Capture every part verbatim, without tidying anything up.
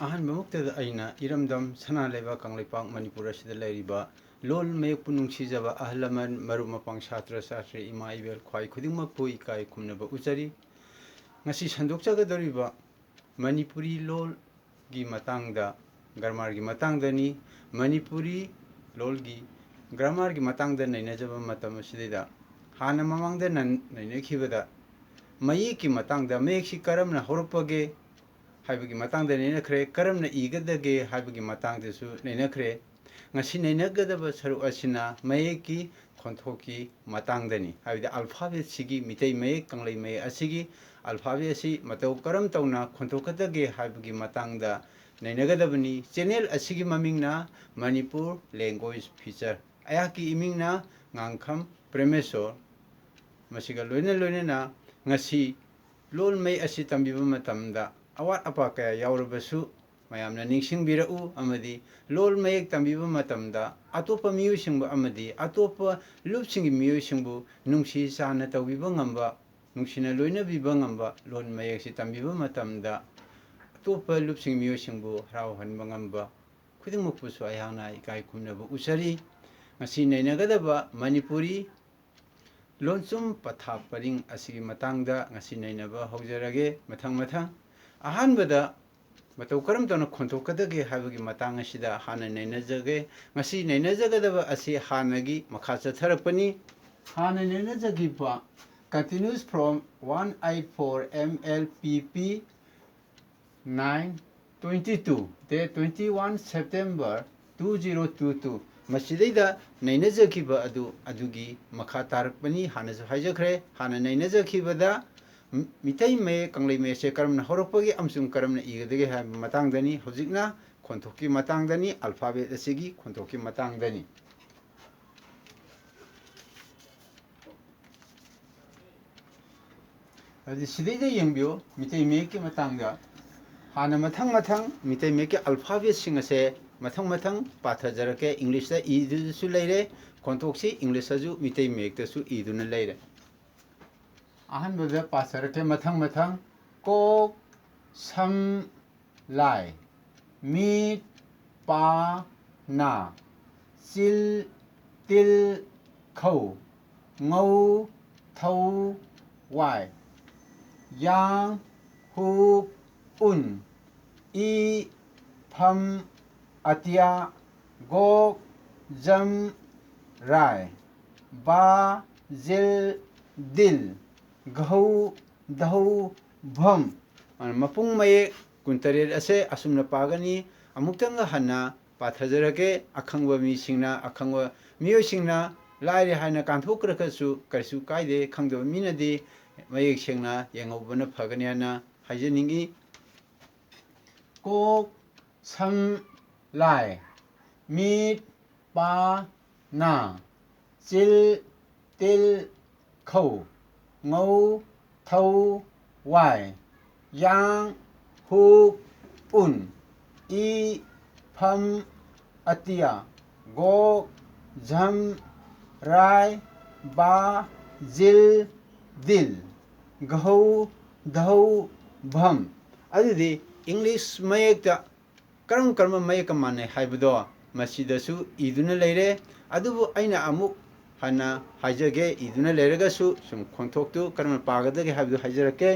ꯑꯍꯥꯟꯕꯃꯛꯇꯗ ꯑꯩꯅ ꯏꯔꯝꯗꯝ ꯁꯅꯥ ꯂꯩꯕꯥꯛ ꯀꯪꯂꯩꯄꯥꯛ ꯃꯅꯤꯄꯨꯔ ꯑꯁꯤꯗ ꯂꯩꯔꯤꯕ ꯂꯣꯜ ꯃꯌꯦꯛꯄꯨ ꯅꯨꯡꯁꯤꯖꯕ ꯑꯍꯜ ꯂꯃꯟ, ꯃꯔꯨꯞ ꯃꯄꯥꯡ, ꯁꯥꯇ꯭ꯔ ꯁꯥꯇ꯭ꯔꯤ, ꯏꯃꯥ ꯏꯕꯦꯜ, ꯈ꯭ꯋꯥꯏ ꯈꯨꯗꯤꯡꯃꯛꯄꯨ ꯏꯀꯥꯏ ꯈꯨꯝꯅꯕ ꯎꯠꯆꯔꯤ꯫ ꯉꯁꯤ ꯁꯟꯗꯣꯛꯆꯒꯗꯧꯔꯤꯕ ꯃꯅꯤꯄꯨꯔꯤ ꯂꯣꯜꯒꯤ ꯃꯇꯥꯡꯗ, ꯒ꯭ꯔꯥꯃꯥꯔꯒꯤ ꯃꯇꯥꯡꯗꯅꯤ꯫ ꯃꯅꯤꯄꯨꯔꯤ ꯂꯣꯜꯒꯤ ꯒ꯭ꯔꯥꯃꯥꯔꯒꯤ ꯃꯇꯥꯡꯗ ꯅꯩꯅꯖꯕ ꯃꯇꯝ ꯑꯁꯤꯗꯩꯗ, ꯍꯥꯟꯅ ꯃꯃꯥꯡꯗ ꯅꯟ-, ꯅꯩꯅꯈꯤꯕꯗ ꯃꯌꯦꯛꯀꯤ ꯃꯇꯥꯡꯗ, ꯃꯌꯦꯛꯁꯤ ꯀꯔꯝꯅ ꯍꯧꯔꯛꯄꯒꯦ ꯍꯥꯏꯕꯒꯤ ꯃꯇꯥꯡꯗ ꯅꯩꯅꯈ꯭ꯔꯦ, ꯀꯔꯝꯅ ꯏꯒꯗꯒꯦ ꯍꯥꯏꯕꯒꯤ ꯃꯇꯥꯡꯗꯁꯨ ꯅꯩꯅꯈ꯭ꯔꯦ꯫ ꯉꯁꯤ ꯅꯩꯅꯒꯗꯕ ꯁꯔꯨꯛ ꯑꯁꯤꯅ ꯃꯌꯦꯛꯀꯤ ꯈꯣꯟꯊꯣꯛꯀꯤ ꯃꯇꯥꯡꯗꯅꯤ, ꯍꯥꯏꯕꯗꯤ ꯑꯜꯐꯥꯕꯦꯠꯁꯤꯒꯤ, ꯃꯤꯇꯩ ꯃꯌꯦꯛ, ꯀꯪꯂꯩ ꯃꯌꯦꯛ ꯑꯁꯤꯒꯤ ꯑꯜꯐꯥꯕꯦꯠ ꯑꯁꯤ ꯃꯇꯧ ꯀꯔꯝ ꯇꯧꯅ ꯈꯣꯟꯊꯣꯛꯀꯗꯒꯦ ꯍꯥꯏꯕꯒꯤ ꯃꯇꯥꯡꯗ ꯅꯩꯅꯒꯗꯕꯅꯤ꯫ ꯆꯦꯅꯦꯜ ꯑꯁꯤꯒꯤ ꯃꯃꯤꯡꯅ ꯃꯅꯤꯄꯨꯔ ꯂꯦꯡꯒ꯭ꯋꯦꯖ ꯐꯤꯆꯔ꯫ ꯑꯩꯍꯥꯛꯀꯤ ꯏꯃꯤꯡꯅ ꯉꯥꯡꯈꯝ ꯄ꯭ꯔꯦꯃꯦꯁꯣꯔ꯫ ꯃꯁꯤꯒ ꯂꯣꯏꯅ ꯂꯣꯏꯅꯅ ꯉꯁꯤ ꯂꯣꯜ ꯃꯌꯦꯛ ꯑꯁꯤ ꯇꯝꯕꯤꯕ ꯃꯇꯝꯗ ꯑꯋꯥꯠ ꯑꯄꯥ ꯀꯌꯥ ꯌꯥꯎꯔꯕꯁꯨ ꯃꯌꯥꯝꯅ ꯅꯤꯡꯁꯤꯡꯕꯤꯔꯛꯎ, ꯑꯃꯗꯤ ꯂꯣꯜ ꯃꯌꯦꯛ ꯇꯝꯕꯤꯕ ꯃꯇꯝꯗ ꯑꯇꯣꯞꯄ ꯃꯤꯑꯣꯏꯁꯤꯡꯕꯨ ꯑꯃꯗꯤ ꯑꯇꯣꯞꯄ ꯂꯨꯞꯁꯤꯡꯒꯤ ꯃꯤꯑꯣꯏꯁꯤꯡꯕꯨ ꯅꯨꯡꯁꯤ ꯆꯥꯟꯅ ꯇꯧꯕꯤꯕ ꯉꯝꯕ, ꯅꯨꯡꯁꯤꯅ ꯂꯣꯏꯅꯕꯤꯕ ꯉꯝꯕ, ꯂꯣꯜ ꯃꯌꯦꯛꯁꯤ ꯇꯝꯕꯤꯕ ꯃꯇꯝꯗ ꯑꯇꯣꯞꯄ ꯂꯨꯞꯁꯤꯡ ꯃꯤꯑꯣꯏꯁꯤꯡꯕꯨ ꯍꯔꯥꯎꯍꯟꯕ ꯉꯝꯕ ꯈꯨꯗꯤꯡꯃꯛꯄꯨꯁꯨ ꯑꯩꯍꯥꯛꯅ ꯏꯀꯥꯏ ꯈꯨꯝꯅꯕ ꯎꯠꯆꯔꯤ꯫ ꯉꯁꯤ ꯅꯩꯅꯒꯗꯕ ꯃꯅꯤꯄꯨꯔꯤ ꯂꯣꯟꯁꯨꯝ ꯄꯊꯥꯞ ꯄꯔꯤꯡ ꯑꯁꯤꯒꯤ ꯃꯇꯥꯡꯗ ꯉꯁꯤ ꯅꯩꯅꯕ ꯍꯧꯖꯔꯒꯦ꯫ ꯃꯊꯪ ꯃꯊꯪ ꯑꯍꯥꯟꯕꯗ ꯃꯇꯧ ꯀꯔꯝ ꯇꯧꯅ ꯈꯣꯟꯊꯣꯛꯀꯗꯒꯦ ꯍꯥꯏꯕꯒꯤ ꯃꯇꯥꯡ ꯑꯁꯤꯗ ꯍꯥꯟꯅ ꯅꯩꯅꯖꯒꯦ꯫ ꯉꯁꯤ ꯅꯩꯅꯖꯒꯗꯕ ꯑꯁꯤ ꯍꯥꯟꯅꯒꯤ ꯃꯈꯥ ꯆꯠꯊꯔꯛꯄꯅꯤ꯫ ꯍꯥꯟꯅ ꯅꯩꯅꯖꯈꯤꯕ continues from one eight four M L P P nine twenty two, date twenty one September two zero two two, ꯃꯁꯤꯗꯩꯗ ꯅꯩꯅꯖꯈꯤꯕ ꯑꯗꯨ ꯑꯗꯨꯒꯤ ꯃꯈꯥ ꯇꯥꯔꯛꯄꯅꯤ꯫ ꯍꯥꯟꯅꯁꯨ ꯍꯥꯏꯖꯈ꯭ꯔꯦ, ꯍꯥꯟꯅ ꯅꯩꯅꯖꯈꯤꯕꯗ ꯃꯤꯇꯩ ꯃꯌꯦꯛ, ꯀꯪꯂꯩ ꯃꯌꯦꯛꯁꯦ ꯀꯔꯝꯅ ꯍꯧꯔꯛꯄꯒꯦ ꯑꯃꯁꯨꯡ ꯀꯔꯝꯅ ꯏꯒꯗꯒꯦ ꯍꯥꯏꯕ ꯃꯇꯥꯡꯗꯅꯤ꯫ ꯍꯧꯖꯤꯛꯅ ꯈꯣꯟꯊꯣꯛꯀꯤ ꯃꯇꯥꯡꯗꯅꯤ, ꯑꯜꯐꯥꯕꯦꯠ ꯑꯁꯤꯒꯤ ꯈꯣꯟꯊꯣꯛꯀꯤ ꯃꯇꯥꯡꯗꯅꯤ꯫ ꯑꯗꯨꯗꯤ ꯁꯤꯗꯩꯗ ꯌꯦꯡꯕꯤꯌꯨ, ꯃꯤꯇꯩ ꯃꯌꯦꯛꯀꯤ ꯃꯇꯥꯡꯗ꯫ ꯍꯥꯟꯅ ꯃꯊꯪ ꯃꯊꯪ ꯃꯤꯇꯩ ꯃꯌꯦꯛꯀꯤ ꯑꯜꯐꯥꯕꯦꯠꯁꯤꯡ ꯑꯁꯦ ꯃꯊꯪ ꯃꯊꯪ ꯄꯥꯊꯖꯔꯛꯀꯦ꯫ ꯏꯪꯂꯤꯁꯇ ꯏꯗꯨꯅꯁꯨ ꯂꯩꯔꯦ, ꯈꯣꯟꯊꯣꯛꯁꯤ ꯏꯪꯂꯤꯁꯇꯁꯨ ꯃꯤꯇꯩ ꯃꯌꯦꯛꯇꯁꯨ ꯏꯗꯨꯅ ꯂꯩꯔꯦ꯫ ꯑꯍꯥꯟꯕꯗ ꯄꯥꯊꯔꯛꯀꯦ ꯃꯊꯪ ꯃꯊꯪ꯫ ꯀꯣꯛ, ꯁꯝ, ꯂꯥꯏ꯫ ꯃꯤꯠ ꯄꯥ ꯅ ꯆꯤꯜ ꯇꯤꯜ ꯈꯧ ꯉꯧ ꯊꯧ ꯋꯥꯏ ꯌꯥꯡ ꯍꯨꯛ ꯎꯟ ꯏ ꯐꯝ ꯑꯇꯤꯌꯥ ꯒꯣꯛ ꯖꯝ ꯔꯥꯏ ꯕꯥ ꯖꯤꯜ ꯗꯤꯜ ꯘꯧ ꯙꯧ ꯚꯝ꯫ ꯃꯄꯨꯡ ꯃꯌꯦꯛ ꯀꯨꯟꯇꯔꯦꯠ ꯑꯁꯦ ꯑꯁꯨꯝꯅ ꯄꯥꯒꯅꯤ꯫ ꯑꯃꯨꯛꯇꯪꯒ ꯍꯟꯅ ꯄꯥꯊꯖꯔꯛꯀꯦ꯫ ꯑꯈꯪꯕ ꯃꯤꯁꯤꯡꯅ, ꯑꯈꯪꯕ ꯃꯤꯑꯣꯏꯁꯤꯡꯅ ꯂꯥꯏꯔꯦ ꯍꯥꯏꯅ ꯀꯥꯟꯊꯣꯛꯈ꯭ꯔꯒꯁꯨ ꯀꯔꯤꯁꯨ ꯀꯥꯏꯗꯦ꯫ ꯈꯪꯗꯕ ꯃꯤꯅꯗꯤ ꯃꯌꯦꯛ ꯁꯦꯡꯅ ꯌꯦꯡꯍꯧꯕꯅ ꯐꯒꯅꯤ ꯍꯥꯏꯅ ꯍꯥꯏꯖꯅꯤꯡꯏ꯫ ꯀꯣꯛ ꯁꯝ ꯂꯥꯏ ꯃꯤꯠ ꯄꯥ ꯅꯥ ꯆꯤꯜ ꯇꯤꯜ ꯈꯧ ꯉꯧ ꯊꯧ ꯋꯥꯏ ꯌꯥꯡ ꯍꯨꯛ ꯎꯟ ꯏ ꯐꯝ ꯑꯇꯤꯌꯥ ꯒꯣꯛ ꯖꯝ ꯔꯥꯏ ꯕꯥ ꯖꯤꯜ ꯗꯤꯜ ꯘꯧ ꯙꯧ ꯚꯝ꯫ ꯑꯗꯨꯗꯤ ꯏꯪꯂꯤꯁ ꯃꯌꯦꯛꯇ ꯀꯔꯝ ꯀꯔꯝꯕ ꯃꯌꯦꯛꯀ ꯃꯥꯟꯅꯩ ꯍꯥꯏꯕꯗꯣ ꯃꯁꯤꯗꯁꯨ ꯏꯗꯨꯅ ꯂꯩꯔꯦ꯫ ꯑꯗꯨꯕꯨ ꯑꯩꯅ ꯑꯃꯨꯛ ꯍꯟꯅ ꯍꯥꯏꯖꯒꯦ, ꯏꯗꯨꯅ ꯂꯩꯔꯒꯁꯨ ꯁꯨꯝ ꯈꯣꯟꯊꯣꯛꯇꯨ ꯀꯔꯝꯅ ꯄꯥꯒꯗꯒꯦ ꯍꯥꯏꯕꯗꯨ ꯍꯥꯏꯖꯔꯛꯀꯦ꯫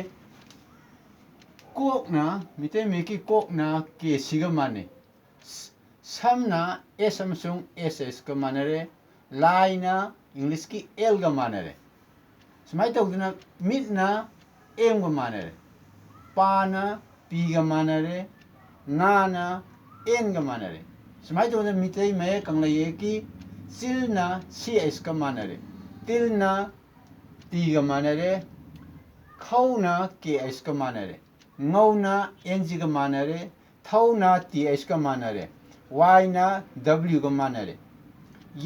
ꯀꯣꯛꯅ, ꯃꯤꯇꯩ ꯃꯌꯦꯛꯀꯤ ꯀꯣꯛꯅ ꯀꯦ ꯁꯤꯒ ꯃꯥꯟꯅꯩ꯫ ꯁꯝꯅ ꯑꯦꯁ ꯑꯃꯁꯨꯡ ꯑꯦꯁ ꯑꯦꯁꯀ ꯃꯥꯟꯅꯔꯦ꯫ ꯂꯥꯏꯅ ꯏꯪꯂꯤꯁꯀꯤ ꯑꯦꯜꯒ ꯃꯥꯟꯅꯔꯦ꯫ ꯁꯨꯃꯥꯏꯅ ꯇꯧꯗꯅ ꯃꯤꯠꯅ ꯑꯦꯝꯒ ꯃꯥꯟꯅꯔꯦ꯫ ꯄꯥꯅ ꯄꯤꯒ ꯃꯥꯟꯅꯔꯦ꯫ ꯅꯥꯅ ꯑꯦꯟꯒ ꯃꯥꯟꯅꯔꯦ꯫ ꯁꯨꯃꯥꯏꯅ ꯇꯧꯗꯅ ꯃꯤꯇꯩ ꯃꯌꯦꯛ ꯀꯪꯂꯩ ꯌꯦꯛꯀꯤ ꯆꯤꯜꯅ ꯁꯤ ꯑꯩꯆꯀ ꯃꯥꯟꯅꯔꯦ꯫ ꯇꯤꯜꯅ ꯇꯤꯒ ꯃꯥꯟꯅꯔꯦ꯫ ꯈꯧꯅ ꯀꯦ ꯑꯩꯆꯀ ꯃꯥꯟꯅꯔꯦ꯫ ꯉꯧꯅ ꯑꯦꯟ ꯖꯤꯒ ꯃꯥꯟꯅꯔꯦ꯫ ꯊꯧꯅ ꯇꯤ ꯑꯩꯆꯀ ꯃꯥꯟꯅꯔꯦ꯫ ꯋꯥꯏꯅ ꯗꯕ꯭ꯂꯤꯎꯒ ꯃꯥꯟꯅꯔꯦ꯫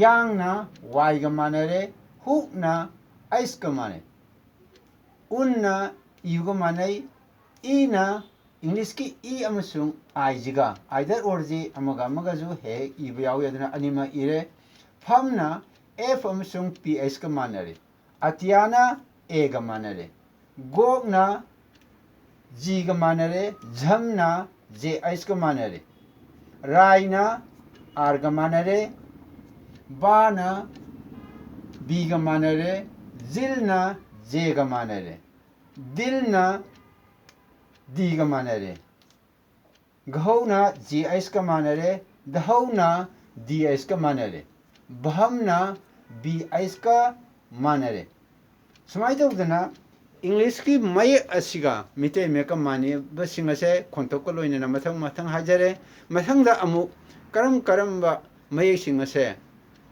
ꯌꯥꯡꯅ ꯋꯥꯏꯒ ꯃꯥꯟꯅꯔꯦ꯫ ꯍꯨꯛꯅ ꯑꯩꯆꯀ ꯃꯥꯟꯅꯩ꯫ ꯎꯟꯅ ꯏꯒ ꯃꯥꯟꯅꯩ꯫ ꯏꯅ ꯏꯪꯂꯤꯁꯀꯤ ꯏ ꯑꯃꯁꯨꯡ ꯑꯥꯏꯖꯤꯒ, ꯑꯥꯏꯗꯔ ꯑꯣꯔꯖꯤ ꯑꯃꯒ ꯑꯃꯒꯁꯨ ꯍꯦꯛ ꯍꯦꯛ ꯏꯕ ꯌꯥꯎꯏ, ꯑꯗꯨꯅ ꯑꯅꯤꯃꯛ ꯏꯔꯦ꯫ ꯐꯝꯅ ꯑꯦꯐ ꯑꯃꯁꯨꯡ ꯄꯤ ꯑꯩꯆꯀ ꯃꯥꯟꯅꯔꯦ꯫ ꯑꯇꯤꯌꯥꯅ ꯑꯦꯒ ꯃꯥꯟꯅꯔꯦ꯫ ꯒꯣꯛꯅ ꯖꯤꯒ ꯃꯥꯟꯅꯔꯦ꯫ ꯖꯝꯅ ꯖꯦ ꯑꯩꯆꯀ ꯃꯥꯟꯅꯔꯦ꯫ ꯔꯥꯏꯅ ꯑꯥꯔꯒ ꯃꯥꯟꯅꯔꯦ, ꯕꯥꯅ ꯕꯤꯒ ꯃꯥꯟꯅꯔꯦ, ꯖꯤꯜꯅ ꯖꯦꯒ ꯃꯥꯟꯅꯔꯦ, ꯗꯤꯜꯅ ꯗꯤꯒ ꯃꯥꯟꯅꯔꯦ, ꯘꯧꯅ ꯖꯤ ꯑꯩꯆꯀ ꯃꯥꯟꯅꯔꯦ, ꯙꯧꯅ ꯗꯤ ꯑꯩꯆꯀ ꯃꯥꯟꯅꯔꯦ, ꯚꯝꯅ ꯕꯤ ꯑꯩꯆꯀ ꯃꯥꯟꯅꯔꯦ꯫ ꯁꯨꯃꯥꯏꯅ ꯇꯧꯗꯅ ꯏꯪꯂꯤꯁꯀꯤ ꯃꯌꯦꯛ ꯑꯁꯤꯒ ꯃꯤꯇꯩ ꯃꯌꯦꯛꯀ ꯃꯥꯟꯅꯕꯁꯤꯡ ꯑꯁꯦ ꯈꯣꯟꯊꯣꯛꯀ ꯂꯣꯏꯅꯅ ꯃꯊꯪ ꯃꯊꯪ ꯍꯥꯏꯖꯔꯦ꯫ ꯃꯊꯪꯗ ꯑꯃꯨꯛ ꯀꯔꯝ ꯀꯔꯝꯕ ꯃꯌꯦꯛꯁꯤꯡ ꯑꯁꯦ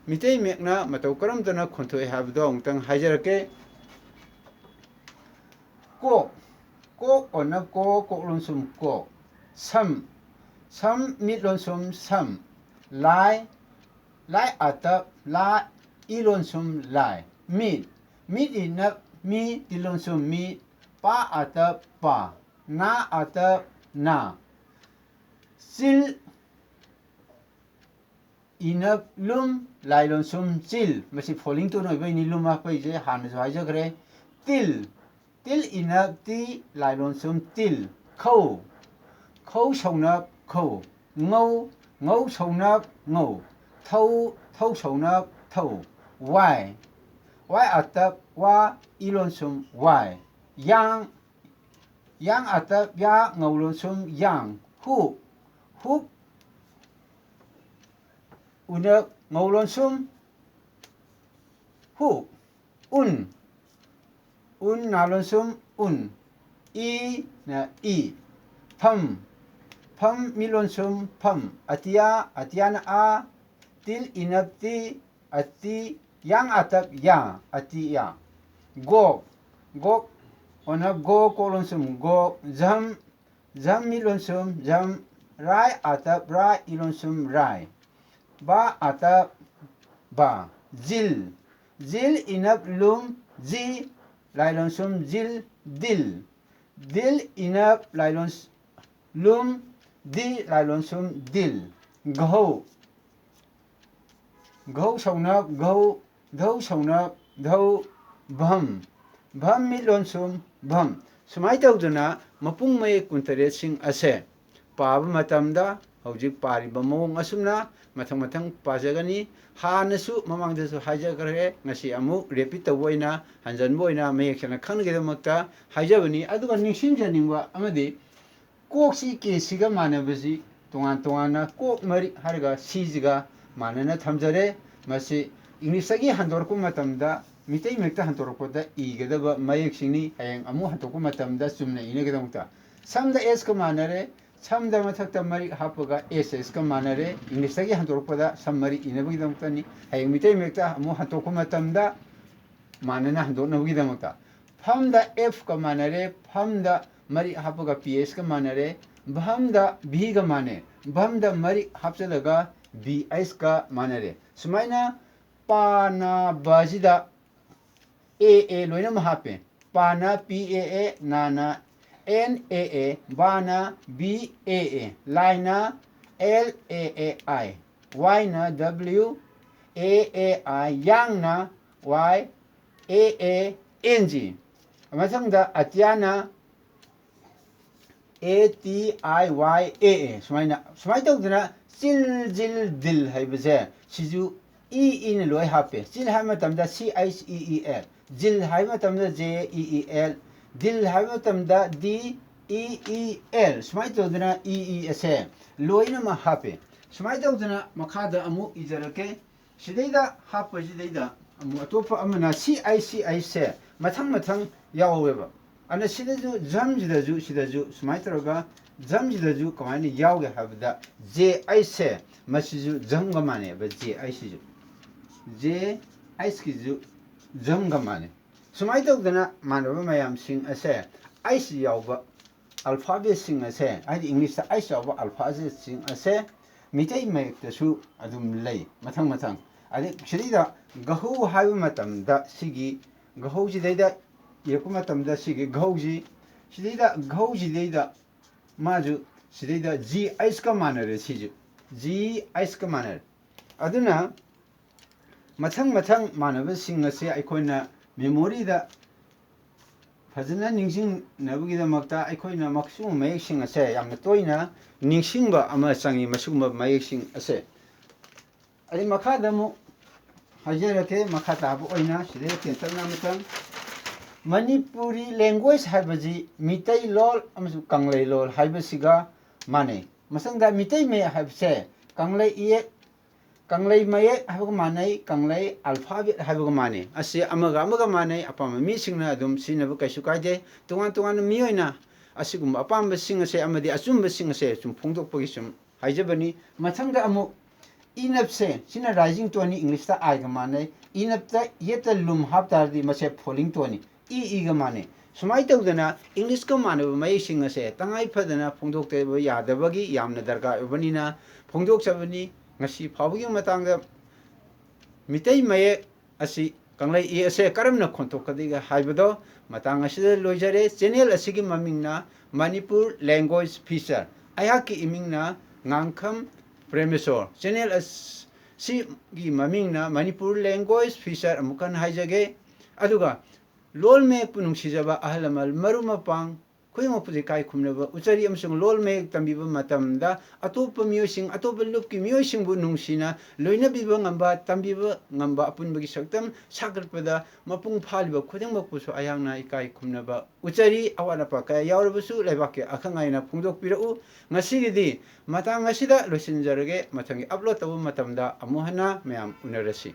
ꯃꯤꯇꯩ ꯃꯌꯦꯛꯅ ꯃꯇꯧ ꯀꯔꯝꯗꯅ ꯈꯣꯟꯊꯣꯛꯏ ꯍꯥꯏꯕꯗꯣ ꯑꯃꯨꯛꯇꯪ ꯍꯥꯏꯖꯔꯛꯀꯦ꯫ ꯀꯣꯛ, ꯀꯣꯛ ꯑꯣꯅ ꯀꯣ, ꯀꯣꯛ ꯂꯣꯟꯁꯨꯝ ꯀꯣꯛ꯫ ꯁꯝ, ꯁꯝ ꯃꯤꯠ ꯂꯣꯟꯁꯨꯝ ꯁꯝ꯫ ꯂꯥꯏ, ꯂꯥꯏ ꯑꯥꯇꯞ ꯂꯥ, ꯏ ꯂꯣꯟꯁꯨꯝ ꯂꯥꯏ꯫ ꯃꯤꯠ, ꯃꯤꯠ ꯏꯅꯞ ꯃꯤ, ꯇꯤ ꯂꯣꯟꯁꯨꯝ ꯃꯤꯠ꯫ ꯄꯥ ꯑꯥꯇꯞ ꯄꯥ, ꯅꯥ ꯑꯥꯇꯞ ꯅꯥ꯫ ꯆꯤꯜ, ꯏꯅꯞ ꯂꯨꯝ, ꯂꯥꯏ ꯂꯣꯟꯁꯨꯝ ꯆꯤꯜ꯫ ꯃꯁꯤ ꯐꯣꯂꯤꯡ ꯇꯣꯟ ꯑꯣꯏꯕꯩꯅꯤ ꯂꯨꯝ ꯍꯥꯞꯄꯛꯏꯁꯦ, ꯍꯥꯟꯅꯁꯨ ꯍꯥꯏꯖꯈ꯭ꯔꯦ꯫ ꯇꯤꯜ, ꯇꯤꯜ ꯏꯅꯞ ꯇꯤ, ꯂꯥꯏ ꯂꯣꯟꯁꯨꯝ ꯇꯤꯜ꯫ ꯈꯧ, ꯈꯧ ꯁꯧꯅꯞ ꯈꯧ꯫ ꯉꯧ, ꯉꯧ ꯁꯧꯅꯞ ꯉꯧ꯫ ꯊꯧ, ꯊꯧ ꯁꯧꯅꯞ ꯊꯧ꯫ ꯋꯥꯏ, ꯋꯥꯏ ꯑꯥꯇꯞ ꯋꯥ, ꯏ ꯂꯣꯟꯁꯨꯝ ꯋꯥꯏ꯫ ꯌꯥꯡ, ꯌꯥꯡ ꯑꯥꯇꯞ ꯌꯥ, ꯉꯧ ꯂꯣꯟꯁꯨꯝ ꯌꯥꯡ꯫ ꯍꯨꯛ, ꯍꯨꯛ ꯎꯅꯞ ꯉꯧ ꯂꯣꯟꯁꯨꯝ ꯍꯨꯛ꯫ ꯎꯟ, ꯎꯟ ꯅꯥ ꯂꯣꯟꯁꯨꯝ ꯎꯟ꯫ ꯏ ꯅ ꯏ꯫ ꯐꯝ, ꯐꯝ ꯃꯤ ꯂꯣꯟꯁꯨꯝ ꯐꯝ꯫ ꯑꯇꯤꯌꯥ, ꯑꯇꯤꯌꯥꯅ ꯑꯥ, ꯇꯤꯜ ꯏꯅꯞ ꯇꯤ, ꯑꯇꯤ, ꯌꯥꯡ ꯑꯥꯇꯞ ꯌꯥ, ꯑꯇꯤꯌꯥ꯫ ꯒꯣꯛ, ꯒꯣꯛ ꯑꯣꯅꯞ ꯒꯣ, ꯀꯣꯛ ꯂꯣꯟꯁꯨꯝ ꯒꯣꯛ꯫ ꯖꯝ, ꯖꯝ ꯃꯤ ꯂꯣꯟꯁꯨꯝ ꯖꯝ꯫ ꯔꯥꯏ ꯑꯥꯇꯞ ꯔꯥ, ꯏ ꯂꯣꯟꯁꯨꯝ ꯔꯥꯏ꯫ ꯕꯥ ꯑꯥꯇꯞ ꯕꯥ꯫ ꯖꯤꯜ, ꯖꯤꯜ ꯏꯅꯞ ꯂꯨꯝ ꯖꯤ, ꯂꯥꯏ ꯂꯣꯟꯁꯨꯝ ꯖꯤꯜ, ꯗꯤꯜ꯫ ꯗꯤꯜ ꯏꯅꯞ ꯂꯥꯏ ꯂꯣꯟ ꯂꯨꯝ ꯗꯤ, ꯂꯥꯏ ꯂꯣꯟꯁꯨꯝ ꯗꯤꯜ꯫ ꯘꯧ, ꯘꯧ ꯁꯧꯅꯞ ꯘꯧ, ꯙꯧ ꯁꯧꯅꯞ ꯙꯧ꯫ ꯚꯝ, ꯚꯝ ꯃꯤ ꯂꯣꯟꯁꯨꯝ ꯚꯝ꯫ ꯁꯨꯃꯥꯏꯅ ꯇꯧꯗꯅ ꯃꯄꯨꯡ ꯃꯌꯦꯛ ꯀꯨꯟꯇꯔꯦꯠꯁꯤꯡ ꯑꯁꯦ ꯄꯥꯕ ꯃꯇꯝꯗ ꯍꯧꯖꯤꯛ ꯄꯥꯔꯤꯕ ꯃꯑꯣꯡ ꯑꯁꯨꯝꯅ ꯃꯊꯪ ꯃꯊꯪ ꯄꯥꯖꯒꯅꯤ꯫ ꯍꯥꯟꯅꯁꯨ ꯃꯃꯥꯡꯗꯁꯨ ꯍꯥꯏꯖꯈ꯭ꯔꯦ, ꯉꯁꯤ ꯑꯃꯨꯛ repeat ꯇꯧꯕ ꯑꯣꯏꯅ, ꯍꯟꯖꯟꯕ ꯑꯣꯏꯅ ꯃꯌꯦꯛ ꯁꯦꯡꯅ ꯈꯪꯅꯒꯤꯗꯃꯛꯇ ꯍꯥꯏꯖꯕꯅꯤ꯫ ꯑꯗꯨꯒ ꯅꯤꯡꯁꯤꯡꯖꯅꯤꯡꯕ ꯑꯃꯗꯤ, ꯀꯣꯛꯁꯤ ꯀꯦꯁꯤꯒ ꯃꯥꯟꯅꯕꯁꯤ ꯇꯣꯉꯥꯟ ꯇꯣꯉꯥꯟꯅ ꯀꯣꯛ ꯃꯔꯤꯛ ꯍꯥꯏꯔꯒ ꯁꯤꯁꯤꯒ ꯃꯥꯟꯅꯅ ꯊꯝꯖꯔꯦ꯫ ꯃꯁꯤ ꯏꯪꯂꯤꯁꯇꯒꯤ ꯍꯟꯗꯣꯔꯛꯄ ꯃꯇꯝꯗ ꯃꯤꯇꯩ ꯃꯌꯦꯛꯇ ꯍꯟꯗꯣꯔꯛꯄꯗ ꯏꯒꯗꯕ ꯃꯌꯦꯛꯁꯤꯡꯅꯤ꯫ ꯍꯌꯦꯡ ꯑꯃꯨꯛ ꯍꯟꯗꯣꯛꯄ ꯃꯇꯝꯗ ꯆꯨꯝꯅ ꯏꯅꯕꯒꯤꯗꯃꯛꯇ꯫ ꯁꯝꯗ ꯑꯦꯁꯀ ꯃꯥꯟꯅꯔꯦ, ꯁꯝꯗ ꯃꯊꯛꯇ ꯃꯔꯤꯛ ꯍꯥꯞꯄꯒ ꯑꯦꯁ ꯑꯦꯁꯀ ꯃꯥꯟꯅꯔꯦ꯫ ꯏꯪꯂꯤꯁꯇꯒꯤ ꯍꯟꯗꯣꯔꯛꯄꯗ ꯁꯝ ꯃꯔꯤꯛ ꯏꯅꯕꯒꯤꯗꯃꯛꯇꯅꯤ꯫ ꯍꯌꯦꯡ ꯃꯤꯇꯩ ꯃꯌꯦꯛꯇ ꯑꯃꯨꯛ ꯍꯟꯗꯣꯛꯄ ꯃꯇꯝꯗ ꯃꯥꯟꯅꯅ ꯍꯟꯗꯣꯛꯅꯕꯒꯤꯗꯃꯛꯇ꯫ ꯐꯝꯗ ꯑꯦꯐꯀ ꯃꯥꯟꯅꯔꯦ, ꯐꯝꯗ ꯃꯔꯤꯛ ꯍꯥꯞꯄꯒ ꯄꯤ ꯑꯦꯁꯀ ꯃꯥꯟꯅꯔꯦ, ꯚꯝꯗ ꯚꯤꯒ ꯃꯥꯟꯅꯩ, ꯚꯝꯗ ꯃꯔꯤꯛ ꯍꯥꯞꯆꯤꯜꯂꯒ ꯚꯤ ꯑꯩꯁꯀ ꯃꯥꯟꯅꯔꯦ꯫ ꯁꯨꯃꯥꯏꯅ ꯄꯥ ꯅꯥ ꯕꯁꯤꯗ ꯑꯦ ꯑꯦ ꯂꯣꯏꯅꯃꯛ ꯍꯥꯞꯄꯦ꯫ ꯄꯥꯅ ꯄꯤ ꯑꯦ ꯑꯦ, ꯅꯥꯅ ꯑꯦꯟ ꯑꯦ ꯑꯦ, ꯕꯥꯅ ꯕꯤ ꯑꯦ ꯑꯦ, ꯂꯥꯏꯅ L A A I, ꯋꯥꯏꯅ W A A I, ꯌꯥꯡꯅ ꯋꯥꯏ ꯑꯦ ꯑꯦ ꯑꯦꯟ ꯖꯤ꯫ ꯃꯊꯪꯗ ꯑꯇ꯭ꯌꯥꯅ ꯑꯦ ꯇꯤ ꯑꯥꯏ ꯋꯥꯏ ꯑꯦ ꯑꯦ꯫ ꯁꯨꯃꯥꯏꯅ, ꯁꯨꯃꯥꯏꯅ ꯇꯧꯗꯅ ꯆꯤꯜ, ꯖꯤꯜ, ꯗꯤꯜ ꯍꯥꯏꯕꯁꯦ ꯁꯤꯁꯨ ꯏ ꯏꯅ ꯂꯣꯏ ꯍꯥꯞꯄꯦ꯫ ꯆꯤꯜ ꯍꯥꯏꯕ ꯃꯇꯝꯗ ꯁꯤ H E E L, jail ꯍꯥꯏꯕ ꯃꯇꯝꯗ ꯖꯦ ꯏ ꯏ ꯑꯦꯜ, ꯗꯤꯜ ꯍꯥꯏꯕ ꯃꯇꯝꯗ ꯗꯤ ꯏ ꯏ ꯑꯦꯜ꯫ ꯁꯨꯃꯥꯏꯅ ꯇꯧꯗꯅ ꯏ ꯏ ꯑꯁꯦ ꯂꯣꯏꯅꯃꯛ ꯍꯥꯞꯄꯦ꯫ ꯁꯨꯃꯥꯏꯅ ꯇꯧꯗꯅ ꯃꯈꯥꯗ ꯑꯃꯨꯛ ꯏꯖꯔꯛꯀꯦ꯫ ꯁꯤꯗꯩꯗ ꯍꯥꯞꯄꯁꯤꯗꯩꯗ ꯑꯃꯨꯛ ꯑꯇꯣꯞꯄ ꯑꯃꯅ ꯁꯤ ꯑꯩꯆ ꯁꯤ ꯑꯩꯆꯁꯦ ꯃꯊꯪ ꯃꯊꯪ ꯌꯥꯎꯋꯦꯕ꯫ ꯑꯗꯨꯅ ꯁꯤꯗꯁꯨ ꯖꯝꯁꯤꯗꯁꯨ, ꯁꯤꯗꯁꯨ ꯁꯨꯃꯥꯏꯅ ꯇꯧꯔꯒ ꯖꯝꯁꯤꯗꯁꯨ ꯀꯃꯥꯏꯅ ꯌꯥꯎꯒꯦ ꯍꯥꯏꯕꯗ ꯖꯦ ꯑꯩꯆꯁꯦ ꯃꯁꯤꯁꯨ ꯖꯝꯒ ꯃꯥꯟꯅꯩꯕ꯫ ꯖꯦ ꯑꯩꯆꯁꯤꯁꯨ, ꯖꯦ ꯑꯩꯆꯀꯤꯁꯨ ꯖꯝꯒ ꯃꯥꯟꯅꯩ꯫ ꯁꯨꯃꯥꯏꯅ ꯇꯧꯗꯅ ꯃꯥꯟꯅꯕ ꯃꯌꯥꯝꯁꯤꯡ ꯑꯁꯦ ꯑꯩꯆ ꯌꯥꯎꯕ alphabetꯁꯤꯡ ꯑꯁꯦ, ꯍꯥꯏꯗꯤ ꯏꯪꯂꯤꯁꯇ ꯑꯩꯆ ꯌꯥꯎꯕ alphabetꯁꯤꯡ ꯑꯁꯦ ꯃꯤꯇꯩ ꯃꯌꯦꯛꯇꯁꯨ ꯑꯗꯨꯝ ꯂꯩ ꯃꯊꯪ ꯃꯊꯪ꯫ ꯑꯗꯩ ꯁꯤꯗꯩꯗ ꯒꯍꯧ ꯍꯥꯏꯕ ꯃꯇꯝꯗ ꯁꯤꯒꯤ ꯒꯍꯧꯁꯤꯗꯩꯗ ꯏꯔꯛꯄ ꯃꯇꯝꯗ ꯁꯤꯒꯤ ꯒꯍꯧꯁꯤ, ꯁꯤꯗꯩꯗ ꯒꯍꯧꯁꯤꯗꯩꯗ ꯃꯥꯁꯨ ꯁꯤꯗꯩꯗ ꯖꯤ ꯑꯩꯆꯀ ꯃꯥꯟꯅꯔꯦ꯫ ꯁꯤꯁꯨ ꯖꯤ ꯑꯩꯆꯀ ꯃꯥꯟꯅꯔꯦ꯫ ꯑꯗꯨꯅ ꯃꯊꯪ ꯃꯊꯪ ꯃꯥꯟꯅꯕꯁꯤꯡ ꯑꯁꯤ ꯑꯩꯈꯣꯏꯅ memoryꯗ ꯐꯖꯅ ꯅꯤꯡꯁꯤꯡꯅꯕꯒꯤꯗꯃꯛꯇ ꯑꯩꯈꯣꯏꯅ ꯃꯁꯤꯒꯨꯝꯕ ꯃꯌꯦꯛꯁꯤꯡ ꯑꯁꯦ ꯌꯥꯝꯅ ꯇꯣꯏꯅ ꯅꯤꯡꯁꯤꯡꯕ ꯑꯃ ꯆꯪꯏ꯫ ꯃꯁꯤꯒꯨꯝꯕ ꯃꯌꯦꯛꯁꯤꯡ ꯑꯁꯦ ꯑꯗꯩ ꯃꯈꯥꯗ ꯑꯃꯨꯛ ꯍꯥꯏꯖꯔꯛꯀꯦ꯫ ꯃꯈꯥ ꯇꯥꯕ ꯑꯣꯏꯅ ꯁꯤꯗꯩ ꯇꯦꯟꯇꯛꯅ ꯑꯃꯇꯪ, ꯃꯅꯤꯄꯨꯔꯤ language ꯍꯥꯏꯕꯁꯤ ꯃꯤꯇꯩ ꯂꯣꯜ ꯑꯃꯁꯨꯡ ꯀꯪꯂꯩ ꯂꯣꯜ ꯍꯥꯏꯕꯁꯤꯒ ꯃꯥꯟꯅꯩ꯫ ꯃꯁꯤꯗ ꯃꯤꯇꯩ ꯃꯌꯦꯛ ꯍꯥꯏꯕꯁꯦ ꯀꯪꯂꯩ ꯏꯌꯦꯛ, ꯀꯪꯂꯩ ꯃꯌꯦꯛ ꯍꯥꯏꯕꯒ ꯃꯥꯟꯅꯩ, ꯀꯪꯂꯩ alphabet ꯍꯥꯏꯕꯒ ꯃꯥꯟꯅꯩ꯫ ꯑꯁꯤ ꯑꯃꯒ ꯑꯃꯒ ꯃꯥꯟꯅꯩ, ꯑꯄꯥꯝꯕ ꯃꯤꯁꯤꯡꯅ ꯑꯗꯨꯝ ꯁꯤꯖꯤꯟꯅꯕ ꯀꯩꯁꯨ ꯀꯥꯏꯗꯦ꯫ ꯇꯣꯉꯥꯟ ꯇꯣꯉꯥꯟꯕ ꯃꯤꯑꯣꯏꯅ ꯑꯁꯤꯒꯨꯝꯕ ꯑꯄꯥꯝꯕꯁꯤꯡ ꯑꯁꯦ ꯑꯃꯗꯤ ꯑꯆꯨꯝꯕꯁꯤꯡ ꯑꯁꯦ ꯁꯨꯝ ꯐꯣꯡꯗꯣꯛꯄꯒꯤ ꯁꯨꯝ ꯍꯥꯏꯖꯕꯅꯤ꯫ ꯃꯊꯪꯗ ꯑꯃꯨꯛ ꯏꯅꯞꯁꯦ, ꯁꯤꯅ rising tone ꯅꯤ, English ꯇ I ꯒ ꯃꯥꯟꯅꯩ꯫ ꯏꯅꯞꯇ ꯌꯦꯠꯇ ꯂꯨꯝ ꯍꯥꯞ ꯇꯥꯔꯗꯤ ꯃꯁꯦ falling tone ꯅꯤ, ꯏ ꯏꯒ ꯃꯥꯟꯅꯩ꯫ ꯁꯨꯃꯥꯏꯅ ꯇꯧꯗꯅ English ꯀ ꯃꯥꯟꯅꯕ ꯃꯌꯦꯛꯁꯤꯡ ꯑꯁꯦ ꯇꯉꯥꯏ ꯐꯗꯅ ꯐꯣꯡꯗꯣꯛꯇꯕ ꯌꯥꯗꯕꯒꯤ ꯌꯥꯝꯅ ꯗꯔꯀꯥꯔ ꯑꯣꯏꯕꯅꯤꯅ ꯐꯣꯡꯗꯣꯛꯆꯕꯅꯤ꯫ ꯉꯁꯤ ꯐꯥꯎꯕꯒꯤ ꯃꯇꯥꯡꯗ ꯃꯤꯇꯩ ꯃꯌꯦꯛ ꯑꯁꯤ ꯀꯪꯂꯩ ꯏ ꯑꯁꯦ ꯀꯔꯝꯅ ꯈꯣꯟꯊꯣꯛꯀꯗꯒꯦ ꯍꯥꯏꯕꯗꯣ ꯃꯇꯥꯡ ꯑꯁꯤꯗ ꯂꯣꯏꯖꯔꯦ꯫ Channel ꯑꯁꯤꯒꯤ ꯃꯃꯤꯡꯅ Manipur Language Feature꯫ ꯑꯩꯍꯥꯛꯀꯤ ꯏꯃꯤꯡꯅ ꯉꯥꯡꯈꯝ ꯄ꯭ꯔꯦꯃꯦꯁꯣꯔ꯫ Channel ꯑꯁꯤꯒꯤ ꯃꯃꯤꯡꯅ Manipur Language Feature ꯑꯃꯨꯛ ꯍꯟꯅ ꯍꯥꯏꯖꯒꯦ꯫ ꯑꯗꯨꯒ ꯂꯣꯜ ꯃꯌꯦꯛꯄꯨ ꯅꯨꯡꯁꯤꯖꯕ ꯑꯍꯜ ꯂꯃꯟ, ꯃꯔꯨꯞ ꯃꯄꯥꯡ ꯈꯨꯗꯤꯡꯃꯛꯄꯨ ꯏꯀꯥꯏ ꯈꯨꯝꯅꯕ ꯎꯠꯆꯔꯤ, ꯑꯃꯁꯨꯡ ꯂꯣꯜ ꯃꯌꯦꯛ ꯇꯝꯕꯤꯕ ꯃꯇꯝꯗ ꯑꯇꯣꯞꯄ ꯃꯤꯑꯣꯏꯁꯤꯡ, ꯑꯇꯣꯞꯄ ꯂꯨꯞꯀꯤ ꯃꯤꯑꯣꯏꯁꯤꯡꯕꯨ ꯅꯨꯡꯁꯤꯅ ꯂꯣꯏꯅꯕꯤꯕ ꯉꯝꯕ, ꯇꯝꯕꯤꯕ ꯉꯝꯕ ꯑꯄꯨꯟꯕꯒꯤ ꯁꯛꯇꯝ ꯁꯥꯒꯠꯄꯗ ꯃꯄꯨꯡ ꯐꯥꯍꯜꯂꯤꯕ ꯈꯨꯗꯤꯡꯃꯛꯄꯨꯁꯨ ꯑꯩꯍꯥꯛꯅ ꯏꯀꯥꯏ ꯈꯨꯝꯅꯕ ꯎꯠꯆꯔꯤ꯫ ꯑꯋꯥꯠ ꯑꯄꯥ ꯀꯌꯥ ꯌꯥꯎꯔꯕꯁꯨ ꯂꯩꯕꯥꯛꯀꯤ ꯑꯈꯪ ꯑꯍꯩꯅ ꯐꯣꯡꯗꯣꯛꯄꯤꯔꯛꯎ꯫ ꯉꯁꯤꯒꯤꯗꯤ ꯃꯇꯥꯡ ꯑꯁꯤꯗ ꯂꯣꯏꯁꯤꯟꯖꯔꯒꯦ꯫ ꯃꯊꯪꯒꯤ upload ꯇꯧꯕ ꯃꯇꯝꯗ ꯑꯃꯨꯛ ꯍꯟꯅ ꯃꯌꯥꯝ ꯎꯅꯔꯁꯤ꯫